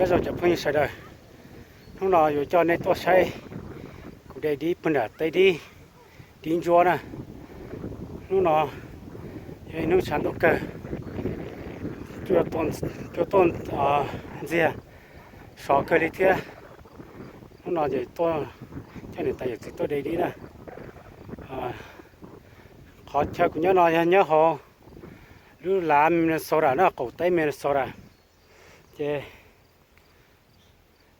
Nyob zoo cov phooj ywg sawv daws, hnub no yuav coj nej tuaj saib kuv de dib puag nram teb dib, dib ntsuab na. Hnub no yog ib hnub tshav ntuj kawg, cua tuaj ntxiag sov kawg li thiab. Hnub no ces tuaj coj niam tais yawm txiv tuaj de dib na. Qhov chaw kuv nyob no yog nyob hauv lub lav Minnesota na, qaum teb Minnesota. Ces,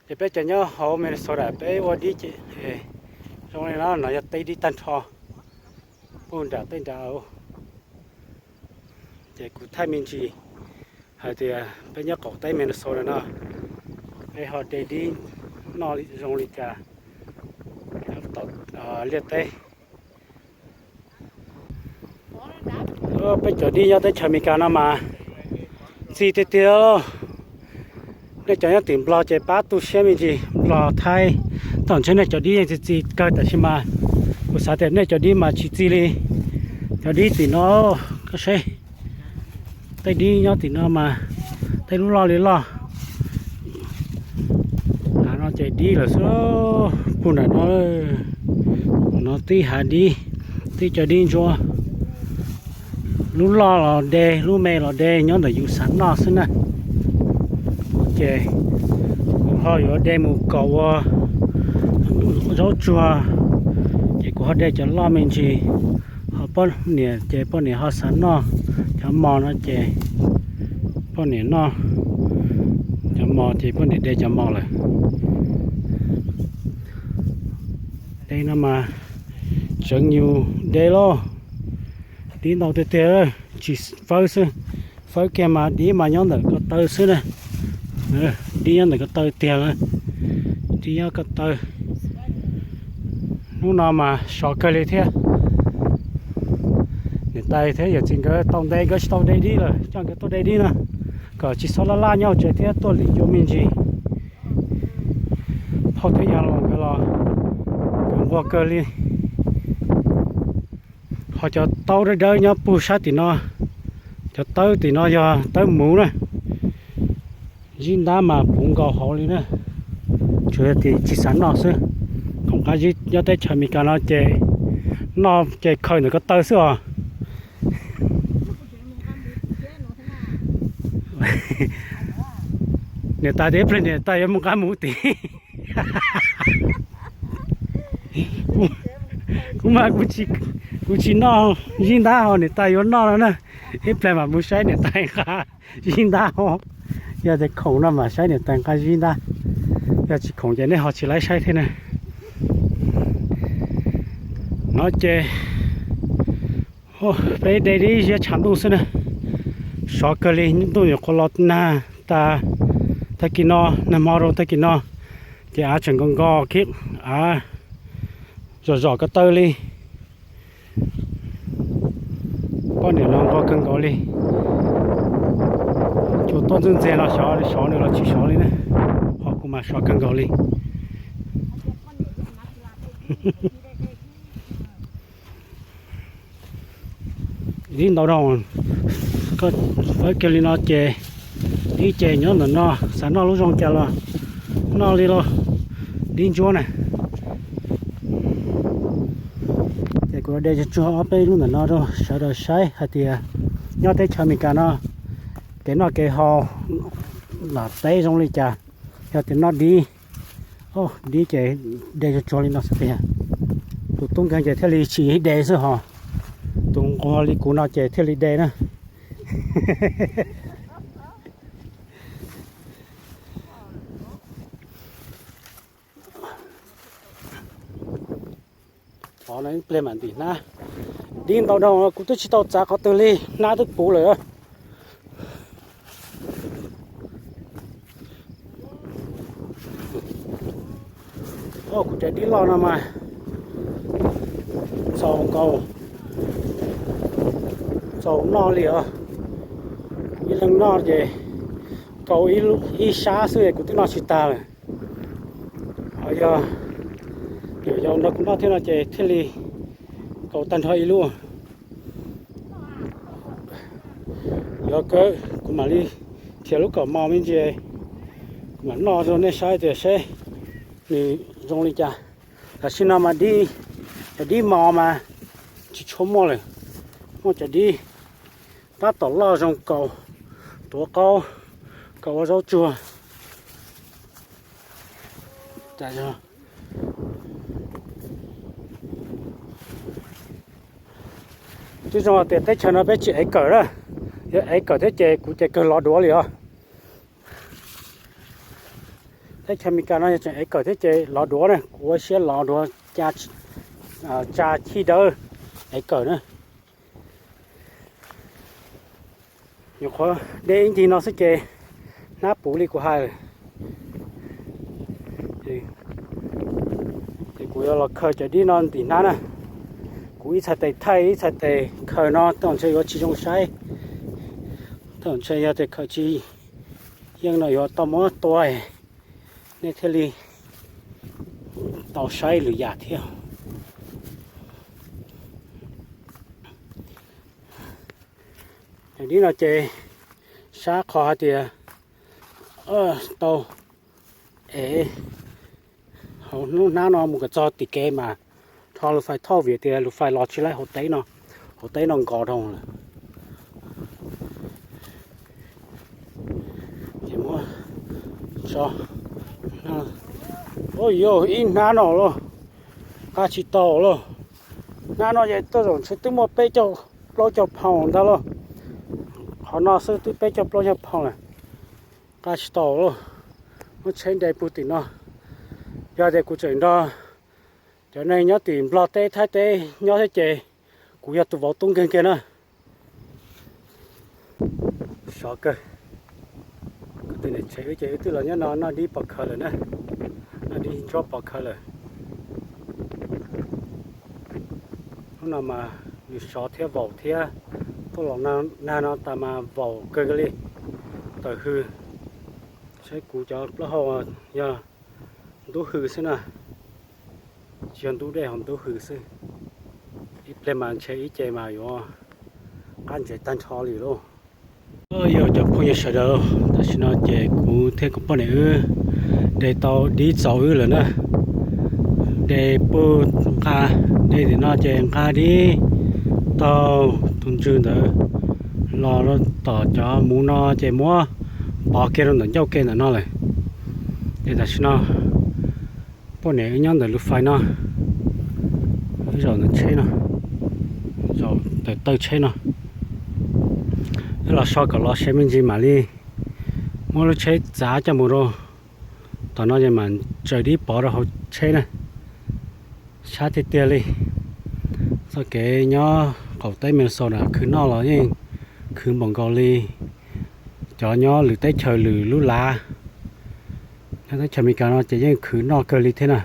ces peb cov nyob hauv Minnesota peb ua dib ces zoo li no, no yog teb dib tag nrho puag nram tej nrad. Ces kuv thaij me ntsis hais tias peb nyob qaum teb Minnesota no, peb ho de dib noj zoo li cas tom liaj teb. Peb cov dib nyob teb chaws Amelikas no mas ntxim tiag tiag. Nej cov nyob tim Nplog ces pab tu siab me ntsis, Nplog Thaib, tom ntshe nej cov dib yeej txi txiv kawg, tab sis mas kuv xav tias nej cov dib mas tsis txi li. Cov dib tim no, koj saib, tej dib nyob tim no mas tej lub loj li loj. Hav no ces dib lawm xwb, puag nram no, no tib hav dib, tib cov dib ntsuab. Lub loj los de, lub me los de, nyob ntawm yus xav noj xwb na. Ces kuv ho yuav de mus kom ua zaub tsuag, ces kuv ho de cov loj me ntsis. Ho poj niam ces poj niam ho xav noj cov mos no ces poj niam noj cov mos ces poj niam de cov mos lawm. De no mas tseev yus de lauj. Dib ntau tiag tiag, tsis fawb xwb, fawb kiag mas dib mas nyob ntawm ko taw xwb na. Dib nyob ntawm ko taw tiag, dib nyob ko taw. Hnub no mas sov kawg li thiab. Niam tais thiab yawm txiv nkawd tau ntev nkawd tsis tau de dib lawm, coj nkawd tuaj de dib na, kom tsis txhob laj laj nyob hauv tsev thiab tuaj lim cua me ntsis. Phauj thiab yawg laus nkawd los nkawd nquag kawg li. Ho cov taub dawb dawb nyob puag sab tim no, cov tawb tim no yog tawb muv na. Zib ntab mas puv nkaus hauv li na, tsuas yog tias tsis xav noj xwb. Khoom qab zib nyob teb chaws Amelikas no ces noj ces khaws ntawm ko taw xwb os. Niam tais tias ib pliag niam tais yuav mus nqa mus tid. Kuv mas kuv tsis noj zib ntab ho niam tais yuav noj no na. Ib pliag mam mus saib niam tais nqa zib ntab ho. Yog tias khoom no mam saib niam tais nqa zib ntab. Yog tsis khoom ces nej ho tsis laib saib thiab na. No ces peb de dib ziab tshav ntuj xwb na. Sov kawg li, ntuj nyuam qhuav los nag tas, tag kis no, nag hmo rau tag kis no ces av tseem nkaus nkaus kiag, av zom zom ko taw li. Poj niam los nquag kawg nkaus li. Cua tuaj ntxwj ntxiag los xyov sov nws los tsis sov li na. Ho kuv mas sov kawg nkaus li. Dib ntau dhau, fawb kiag li no ces dib ces nyob ntawm no, xav noj lub zoo cas los noj li lauj. Dib ntsuab na. Ces kuv de tsuag tsuag ob peb lub ntawm no rau sawv daws saib hais tias nyob teb chaws Amelikas no kev noj kev haus lam teb zoo li cas. Yog tias noj dib, dib ces de tsuag tsuag li no xwb tiag. Tus tub nkeeg ces thiaj li tsis de xwb hos, tus nquag li kuv no ces thiaj li de na. Tov no ib pliag mam ntim hnab. Dib ntau dhau kuv twb tsis tau txav qhov twg li, hnab twb puv lawm. Kuv cov dib loj no mas txaus nkaus, txaus noj li os. Ib leeg noj ces kaus ib sab xwb kuv twb noj tsis tag lawm. Ho yog yau nrog kuv noj thiab no ces thiaj li kaus tag nrho ib lub. Yuav kawg kuv mam li nrhiav lub kaus mos me ntsis, Mam noj rau nej saib tias seb nws zoo li cas. Tam sim no mas dib, cov dib mos mas tsis tshua muaj lawm. Muaj cov dib tab tom loj zoo kaus tuav qaub, kaus ua zaub tsuag. Twb zoo tias teb chaws no peb tsis ev kawm na, yog ev kawm thiab ces kuv ces kawg lov duav li os. Teb chaws Amelikas no yog tseem ev kawm thiab ces lov duav na, kuv ua siab lov duav, tsa chij dawb, ev kawm na. Nyuam qhuav de ib ncig no xwb ces hnab puv li kuv hais lawm. Ces kuv yuav los khaws cov dib no ntim hnab na. Kuv ib txhais tes thaij ib txhais tes khaws no tej zaum ntshe yuav tsis zoo saib. Tej zaum ntshe yog tias khaws tsis yeej no yuav tau muab tua, nej thiaj li tau saib lwm yam thiab. Dib no ces sab qhov hais tias tau ev hauv hnub hnab no mus kom txog tim kev mas rho lus fais thauj vim tias lus fais los tsis laib hauv teb no, hauv teb no nkos dhau lawm. Ces muab tso. Ua yog ib hnab no lauj, nqa tsis tau lauj. Hnab no ces tej zaum ntshe twb muaj peb caug plaub caug pound ntag lauj. Qhov no xwb twb peb caug plaub caug pound lawm. Nqa tsis tau lauj. Muab tsheb nres pug tim no. Yog tias kuv tseem nrog cov neeg nyob tim Nplog teb Thaib teb nyob thiab ces kuv yog tus vauv tub nkeeg kiag na. Sov kawg. Kuv tus niam tsev wb ces wb twb los nyob no noj dib pov khawv lawm na, noj dib ntsuab pov khawv lawm. Hnub no mas nws sov thiab vaum thiab, tuaj los nag no tas mas vaum kawg li, tawm hws. Saib kuv cov plaub hau yog ntub hws xwb na, tsis yog ntub dej ho ntub hws xwb. Ib pliag mas ntshe ib ce mas yuav qab ntsev tag nrho li lauj. Yog cov phooj ywg sawv daws, tam sim no ces kuv thiab kuv poj niam wb de tau dib txaus wb lawm na. De puag nqa, de tim no ces nqa dib taug tus ntswg ntawd los tom cov muv no ces muab pov kiag rau ntawm ncauj ke ntawm no lawm. Ces tam sim no poj niam wb nyob ntawm lub fais no, zaum ntawm tsheb no, zaum tawm tawj tsheb no. Wb los so kom los se me ntsis mam li muab lub tsheb txav coj mus rau tom no ces mam tsaws dib pov rau hauv tsheb na. Sab tiag tiag li. Txoj kev nyob qaum teb Minnesota khwv noj los yeej khwv npaum nkaus li cov nyob lwm teb chaws lwm lub lav. Nyob teb chaws Amelikas no ces yeej khwv noj kawg li thiab na.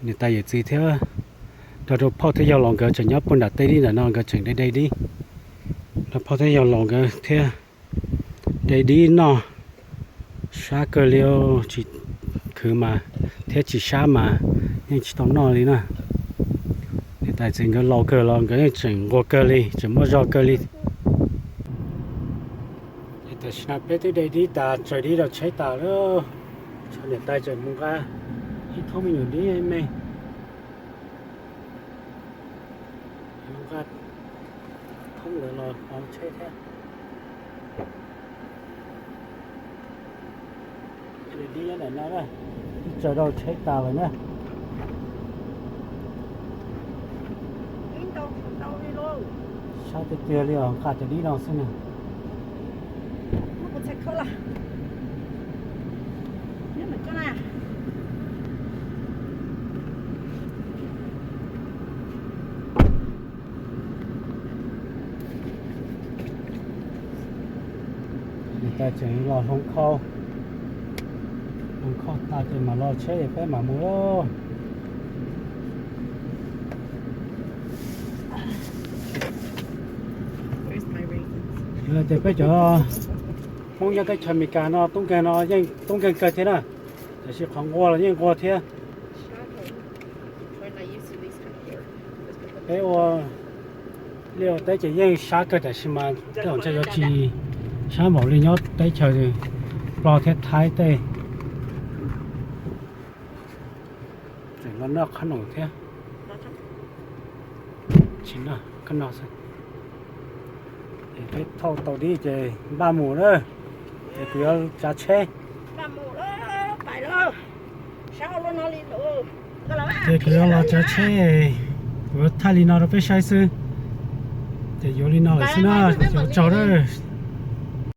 Niam tais yawm txiv thiab nrog rau phauj thiab yawg laus nkawd tseem nyob puag nram tej dib ntawm no, nkawd tseem de de dib. Nrog phauj thiab yawg laus nkawd thiab de dib noj. Sab kawg li, tsis khwv mas thiab tsis sab mas yeej tsis tau noj li na. Niam tais txiv nkawd laus kawg los nkawd yeej tseem nquag kawg li, tseem muaj zog kawg li. Tam sim no peb twb de dib tas, tsaws dib rau tsheb tas lawm. Tshuav niam tais tseem mus nqa ib thoob me nyuam dib me, nqa thoob ntawd los pov tsheb thiab. Dib nyob ntawm no na, twb tsaws rau tsheb tas lawm na. Sab tiag tiag li os, nqa cov dib no xwb na. Niam tais tseem los hloov khau, hloov khau tas ces mam los tsheb es peb mam mus lauj. Yog tias peb cov Hmoob nyob teb chaws Amelikas no tub nkeeg no yeej tub nkeeg kawg thiab na, tiam sis qhov nquag los yeej nquag thiab. Peb ua liaj ua teb ces yeej sab kawg, tiam sis mas tej zaum ntshe yuav tsis sab npaum li nyob teb chaws Nplog thiab Thaib tej. Tseem los noj qhob noom thiab. Tsis noj, koj noj xwb. Es peb thauj tau dib ces npaj mus na. Ces kuv yuav tsav tsheb. Ces kuv yuav los tsav tsheb, kuv yuav thaij li no rau peb saib xwb. Ces yuav li no lawm xwb na, ua tsaug na.